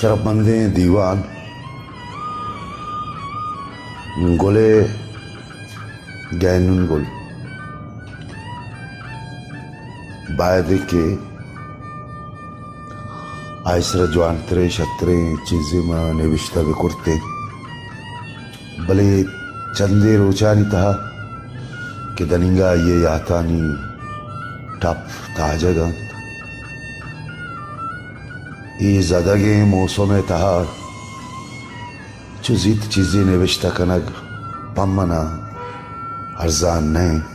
شرپمندیں دیوان، گل ءِ گینون گل، باید کہ آئی سرا جوانتریں شتریں چیزے ما نبشتہ بہ کرتیں، بلے چندے روچانی تہا کہ دننگا آئی ءِ یاتانی ٹپ تاجگ انت، اے زدگیں موسم ءِ تہا چو زیت چیزے نبشتہ کنگ پہ من ءَ ارزان نہ انت۔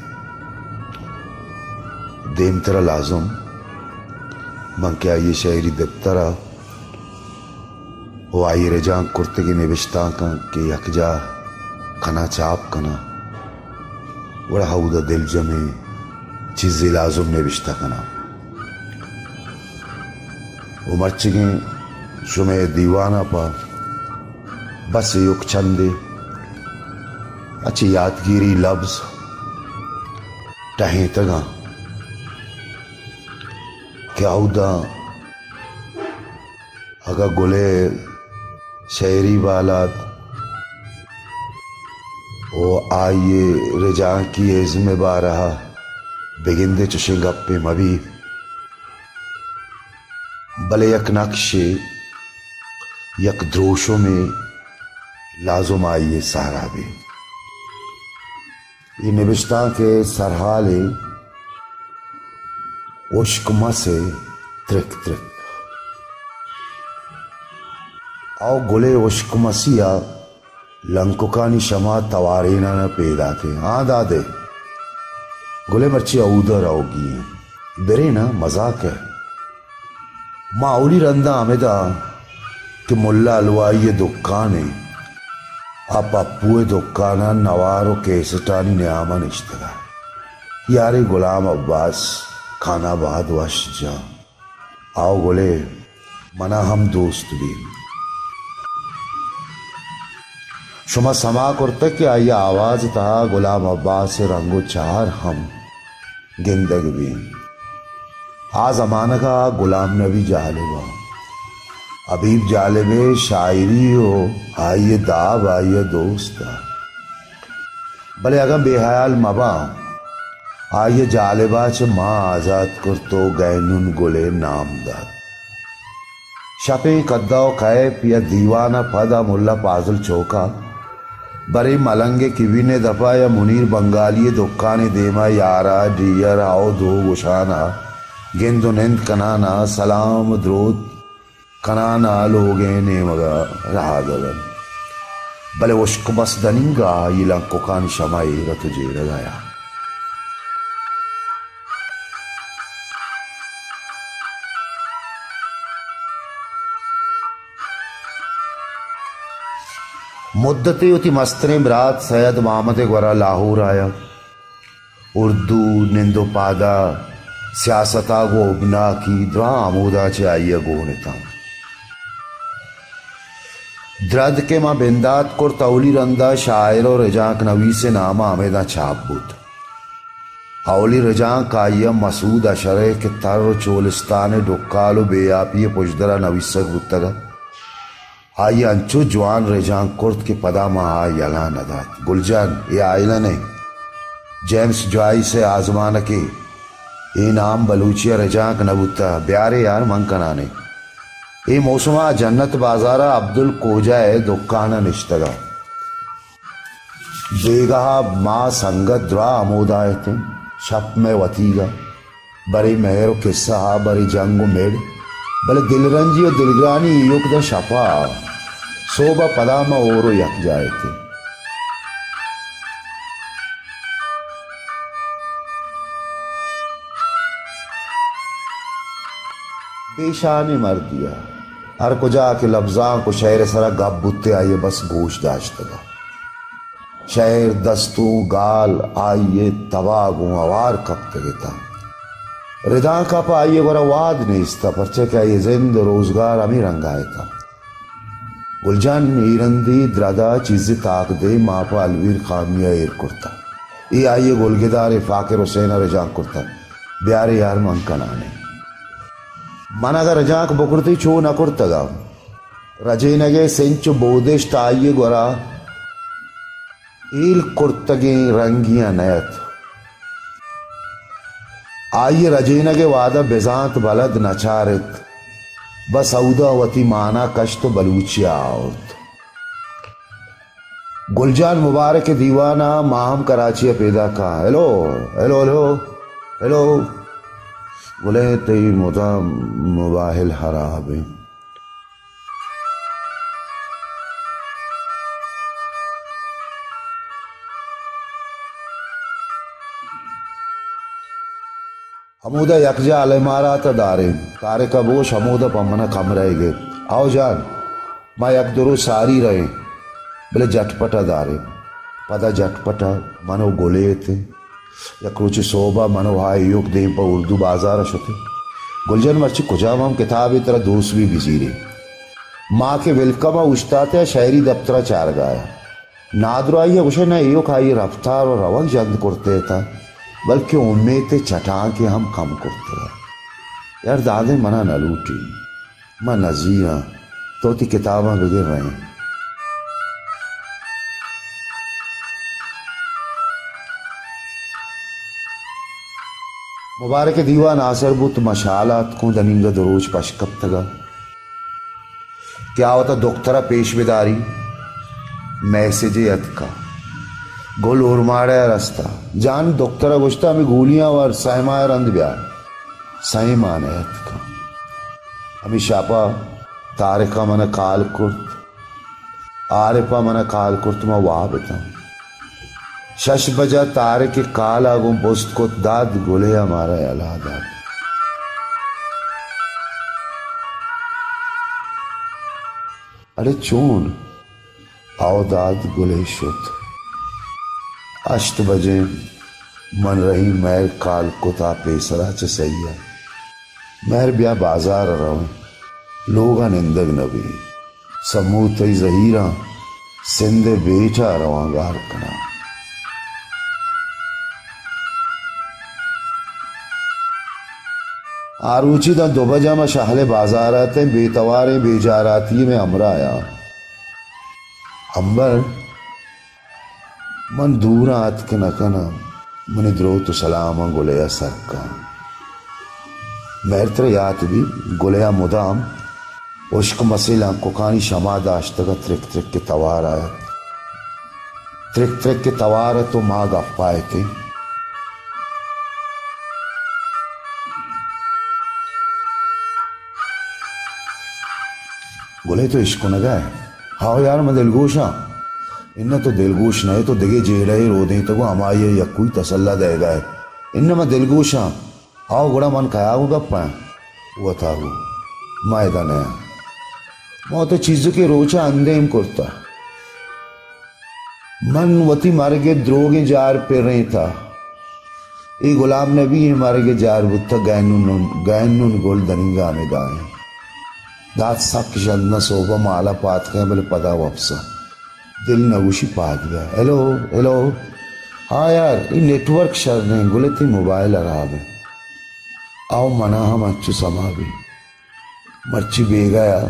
دیمتر ءَ لازم من کہ آئی ءِ شئیری دپتر ءَ و آئی ءِ رجانک کرتگیں نبشتانکاں کہ یکجاہ کناں، چاپ کناں، گڑا ہود ءَ دلجمیں چیزے لازم نبشتہ کناں۔ و مرچیگیں شمئے دیوان ءَ پہ بس ایوک چندے ءَ چہ یاتگیری لبز ٹہینتگاں کہ ہوداں اگاں گل ءِ شئیری بالاد و آئی ءِ رجانکی ازم ءِ بارہ ءَ بگندے چشیں گپے مہ بیت، بلے یک نقشے، یک دروشمے لازم آئی ءِ سہرا بیت۔ اے نبشتانک ءِ سرحال ءِ ہشک مس ءِ ترک ترک۔ او گل ءِ ہشک مسی ءَ لنککانی شما توارینان ءَ پیداکیں۔ ہاں دادے، گل ءِ مرچی اود ءَ روگی ایں۔ برے نا، مزاک ءَ۔ ما اولی رندا ہمدا کہ ملا حلوائی ءِ دکان ایں، آ پپو ءِ دکان ءَ نوار و کیسٹانی نیام ءَ نشتگ ءَ۔ یارے غلام عباس، کھانا بہت وش جاں۔ آؤ گل ءِ، منا ہم دوست بی۔ شما سما کرتگ کہ آئی ءِ آواز ءِ تہا غلام عباس ءِ رنگ و چہر ہم گندگ بی۔ آ زمانگ ءَ غلام نبی جالب ءَ، حبیب جالب ءِ شاعری و آئی ءِ داب آئی ءِ دوست ءَ۔ بلے اگاں بے ہیال مہ باں، آئی ءَ جالب ءَ چہ ماں آزات کرت و گینون گل ءِ نام دات۔ شپیں کدا و کیپ یا دیوان ءَ پد ءَ ملا پازل چوک ءَ برے ملنگ ءِ کیبن ءِ دپ ءَ یا منیر بنگالی ءِ دکان ءِ دیم ءَ یار ءَ ڈیئر ءَ او دو گوشان ءَ گند و نند کنان ءَ سلام و دروت کنان ءَ لوگ ءِ نیمگ ءَ رہادگ انت۔ بلے ہشک مس دننگا آئی لنککانی شمع ایر ات و جیڑگ ءَ اَت۔ مدتے وتی مستریں برات سید محمد ءِ گورا لاہور آیاں۔ اردو، نند و پادا، سیاستا گوں ہبناکی دراہ ہمودا چہ آئی ءَ گون اتاں۔ درد کہ ما بندات کرت، اولی رندا شاعر و رجانک نویس ءِ نام ءَ ہمیداں چھاپ بوت۔ اولی رجانک آئی ءَ مسعود اشر ءِ کہ تر و چولستان ءِ ڈکال و بے آپی ءِ پژدر ءَ نویسگ بوتگ ات۔ آئی ءَ انچو جوان رجانک کرت کہ پدا ما آ یلہ نہ دات۔ گل جان، اے آئلن ءِ جیمس جوائس ءِ آزمانکے، اے نام بلوچی ءَ رجانک نہ بوتہ، بیارے یار من کنانے۔ اے موسم ءَ جنت بازار ءَ عبدل کوجا ءِ دکان ءَ نشتگ ءَ۔ بیگاہ ءَ ما سنگت دراہ ہمودا اتیں، شپ مئے وتیگ ءَ۔ برے مہر و کسہ ءَ، برے جنگ و مڑ، بلے دلرنجی و دلگرانی ایوک داں شپ ءَ۔ سہب ءَ پدا ما ہور و یکجاہ اتیں۔ بے شانیں مردے ءَ، ہر کجا کہ لبزانک و شئیر ءِ سرا گپ بوتیں، آئی ءَ بس گوش داشتگ ءَ۔ شئیر، دستونک، گال آئی ءِ تب ءَ گوں ہوار کپتگ اتاں۔ ردانک ءَ پہ آئی ءِ گورا واد نیست ات، پرچا کہ آئی ءِ زند و روزگار ہمے رنگ ءَ اتاں۔ گل جان، اے رندی درد ءَ چیزے تاک دے، ما پہ الویر خانی ءَ ایر کرتہ۔ اے آئی ءِ گلگدارے فاقر حسین ءَ رجانک کرتہ۔ بیارے یار من کنانے۔ من اگاں رجانک بکرتیں، چو نہ کرتگ ءَ۔ رجینگ ءِ سنچ ءُ بودشت آئی ءِ گورا ہیل کرتگیں رنگیاں نہ ات۔ آئی ءِ رجینگ ءِ وہد ءَ بزانت بلد نہ چارت، بس اودا وتی مانا کشت ءُ بلوچی ءَ آورت۔ گل جان مبارک ءِ دیوان ءَ ما ہم کراچی ءَ پیداک آں۔ Hello, hello, hello, hello. گلیں تئی مدام موبائل ہراب انت۔ ہمودا یکجاہ المارات ءَ داریں۔ طارق ءَ بگوش، ہمودا پہ من ءَ کمرہ ئے گپت۔ آؤ جان، ما یک دو روچ ساری رہیں، بلے جٹ پٹ ءَ داریں۔ پدا جٹ پٹ ءَ من ءُ گلے اتیں۔ یک روچے سہب ءَ من ءُ آ ایوک دیم پہ اردو بازار ءَ شتیں۔ گل جان، مرچی کجام ہم کتابے ترا دوست بی بزیریں۔ ما کہ ویلکم ءَ اوشتاتیں ءُ شئیری دپتر ءَ چارگا ءَ۔ نادراہی ءَ گوشئے نہ ایوک آئی ءِ رپتار ءُ روگ ژند کرتہ اتاں، بلکیں امیت ءِ چٹانکے ہم کم کرتہ۔ یار دادیں، من ءَ نہ لوٹی، من نزیراں، تو وتی کتاباں بگر رئیں۔ مبارک ءِ دیوان آسر بوت، ما شال ءَ اتکوں، دنیگہ دو روچ پش کپتگ ءَ کہ آ وتا دکتر ءَ پیش بداری۔ میسجے اتکا۔ گل اورماڑہ ءَ رستا۔ جان، دکتر ءَ گوشتا، ہمے گولیاں ور، سئے ماہ ءَ رند بیار۔ سئے ماہ نہ اتکا۔ ہمے شپ ءَ طارق ءَ من ءَ کال کرت۔ عارف ءَ من ءَ کال کرت، ما واب اتاں۔ شش بجہ طارق ءِ کال ءَ گوں بست کت، داد گلے ءَ مارا یلہ دات۔ اڑے چون؟ آؤ داد گلے شت۔ ہشت بجیں من رحیم مہر کال کت آ پیسرا چہ سہی ءَ۔ مہر بیا بازار ءَ رویں۔ لوگ ءَ نندگ نہ بی۔ سمو تئی زہیراں سندھ ءِ بیٹ ءَ رواں گار کناں۔ آ روچی داں دو بجہ ما شہل ءِ بازار ءَ اتیں، بے تواریں بے جاراتی مئے ہمراہ ءَ۔ امبر من دوراں اتک نہ کناں، منی دروت ءُ سلاماں گلے ءَ سر کن۔ مہر ترا یات بی، گلے ءَ مدام ہشک مسیں لنککانی شما داشتگ ءَ ترک ترک ءِ توار ءَ ات۔ ترک ترک ءِ توار ءَ تو ما گپ ءَ اتیں۔ گلے تو اشکنگ ءَ ئے؟ ہاو یار، من دلگوش آں۔ اناں تو دلگوش نہ ئے، تو دگہ جیڑہ ئے رودینتگ ءُ ہمائی ءَ یکوئی تسلا دئیگ ءَ ئے۔ اناں من دلگوش آں۔ آؤ گڑا من کیا گوں گپ ءَ آں؟ وتا گوں۔ ما ادا نیاں۔ ما وتا چیزکے روچ ءَ اندیم کرتہ۔ من وتی مرگ ءِ دروگیں جار پرینتہ۔ اے غلام نبی ءِ مرگ ءِ جار بوتہ، گینون، گینون گل دنیگا ہمے دائیں۔ دات سک ژند، من سہب ءَ مالا پاد کئیں، بلے پدا وپساں۔ دل نہ گوشی پاد بیا۔ Hello, hello. ہاں یار، اے نیٹ ورک شر نہ ایں، گلے تئی موبائل ہراب ایں۔ آؤ منا ہم انچو سما بی۔ مرچی بیگاہ ءَ،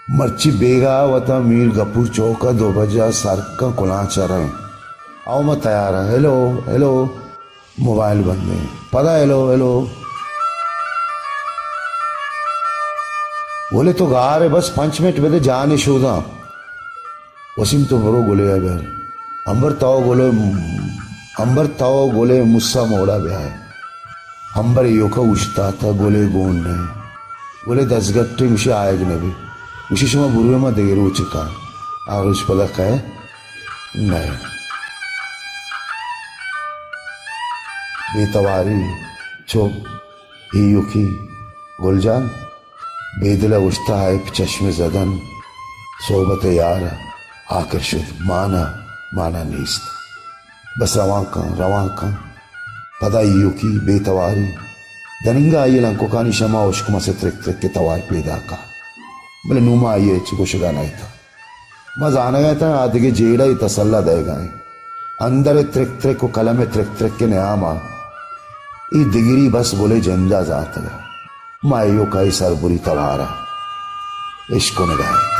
مرچی بیگاہ ءَ وتا میر گپور چوک ءَ دو بجہ ءَ سر کن، کلانچ ءَ رئیں۔ آؤ ما تیار آں۔ Hello, hello. موبائل بند ایں۔ پدا ہیلو، ہیلو۔ گلے تو گار ئے، بس پنچ منٹ بدے، جان ءِ شوداں۔ وسیم تو برو گلے ءَ بر۔ امبر تو گلے، امبر تو گلے موسیٰ موڑا بیائے۔ امبر ایوکا اوشتاتہ، گلے گون نہ۔ گلے دزگٹے، گوشی آیگ نہ بی۔ گوشی شما بروئے، ما دگہ روچے کائیں۔ آ روچ پدا کئے نہ۔ بے تواری چو ایوکی۔ گل جان بے دل ءَ گوشتہ، آئی پہ چشم زدن صحبت یار آخر شد، مانا، مانا نیست۔ بس روان کن، روان کن۔ پدا ایوکی بے تواری۔ دننگا آئی لنککانی شما اشک مسے ترک ترک ءِ توار پیداکا۔ بلے نوں ما آئی ءَ ہچ گوشگا نہ اتاں۔ ما زانگ ءَ اتاں آ دگہ جیڑہ ءِ تسلا دئیگا ایں۔ اندر ءِ ترک ترک ءُ قلم ءِ ترک ترک ءِ نیاما اے دگری بس گلے جندا زانتگا۔ ما ایوکا اے سربری توارا۔ اشکنگ ءَ اِنت۔